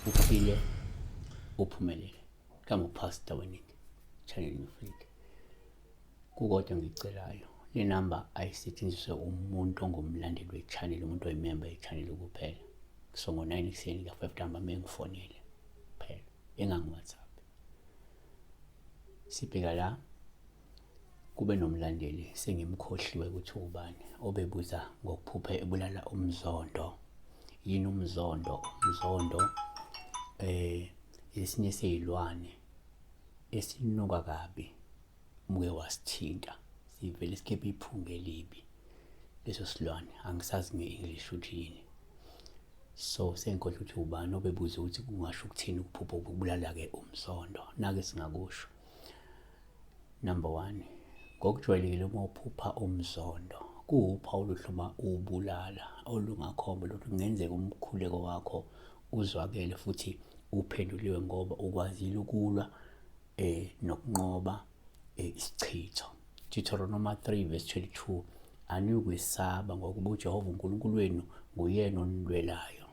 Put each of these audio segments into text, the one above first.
Uphile, uphumelele. Kama uPastor Weningi, Channel New Faith. Kukodwa engikucelayo, le namba ayisetshenziswe umuntu ongumlandeli we-channel, umuntu oyimemba ye-channel kuphela. So ngo-9 ekuseni ka-5 ntambama engifonele kuphela, engangi-WhatsApp. Sibheka la kube nomlandeli sengimkhohliwe ukuthi ubani obebuza ngokuphupha ebulala umzondo. Yini umzondo? Umzondo esinye seyilwane esinuka kabi umuke wasithinta sivele sikhiphe iphunga elibi leso silwane angisazi nge-English ukuthi yini. So sengikhohlwa ukuthi ubani obebuza ukuthi kungasho ukuthini ukuphupha ukubulala-ke umzondo. Nake singakusho. Number one, ngokujwayelekile uma uphupha umzondo kuwuphawu oluhle uma uwubulala olungakhomba ukuthi kungenzeka umkhuleko wakho uzwakele futhi uphenduliwe ngoba ukwazile ukulwa nokunqoba isichitho. Deuteronomy 3 verse 22, aniyukwesaba ngokuba uJehova uNkulunkulu wenu nguyena onilwelayo.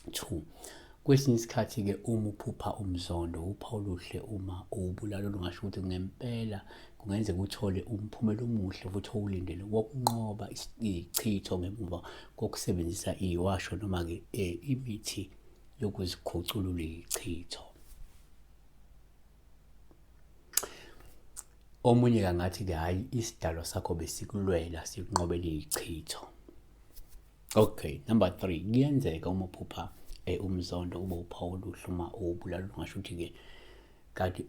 2 kwesinye isikhathi-ke uma uphupha umzondo uphawu oluhle uma uwubulala olungasho ukuthi ngempela kungenzeka uthole umphumela omuhle futhi owulindele wokunqoba ichitho ngemuva kokusebenzisa iwasho noma-ke imithi yokuzikhuculula ichitho. Omunye kangathi-ke hhayi isidalwa sakho besikulwela sikunqobela ichitho. Okay, number 3, kuyenzeka uma uphupha umzondo kube uphawu oluhle uma uwubulala ungasho ukuthi-ke kade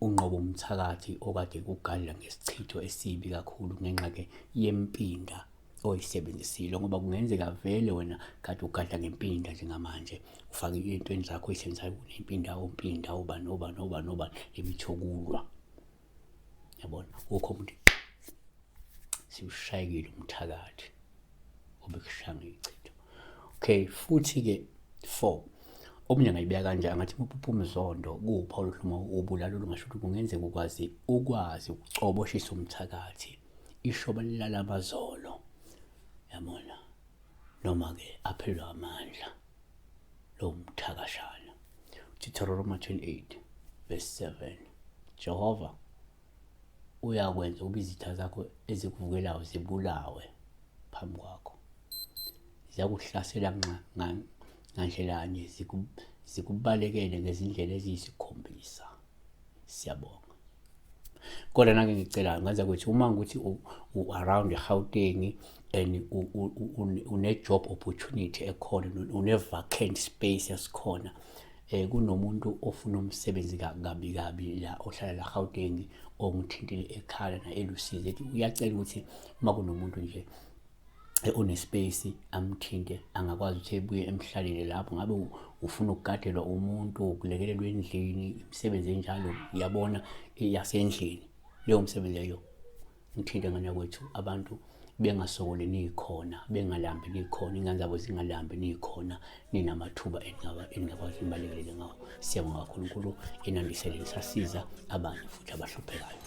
unqoba umthakathi okade kugadla ngesichitho esibi kakhulu ngenxa-ke yempinda oyisebenzisile, ngoba kungenzeka vele wena kade ugadla ngempinda njengamanje ufake ey'ntweni zakho oyisebenzisayo kunempinda ompinda obani obani obani obani imithi yokulwa, yabona ukho umuntu siwushayekile umthakathi obekushaya ngechitho. Okay, futhi-ke 4 omunye angayibeka kanje, angathi uma umzondo kuwuphawu oluhle uma ubulala olungasho ukuthi kungenzeka ukwazi ukwazi ukucoboshisa umthakathi ishoba lilala amazolo, yabona, noma-ke aphelelwe amandla lowo mthakashana. Deuteronomy 28 verse 7, Jehova uyakwenza ukuba izitha zakho ezikuvukelayo zibulawe phambi kwakho, ziyakuhlasela ngandlelanye zikubalekele ngezindlela eziyisikhombisa. Siyabonga. Kodwa nake ngicela ngenza ukuthi uma ukuthi u-around eGauteng and une-job opportunity ekhona, une-vacant space esikhona, kunomuntu ofuna umsebenzi kabi kabi la ohlala la Gauteng ongithintile ekhala na elusizi ethi uyacela ukuthi uma kunomuntu nje onespace amthinte angakwazi ukuthi ebuye emhlalele lapho, ngabe ufuna ukugadelwa umuntu, ukulekelelwa endlini, imisebenzi enjalo, uyabona yasendlini leyo msebenzi leyo. Ngithinte ngane yakwethu, abantu bengasokoli nikhona, bengalambi nikhona, ingane zabo zingalambi nikhona, ninamathuba eningakwazi nibalekelele ngawo. Siyabonga kakhulu, uNkulunkulu enandisele nisasiza abanye futhi abahluphekayo.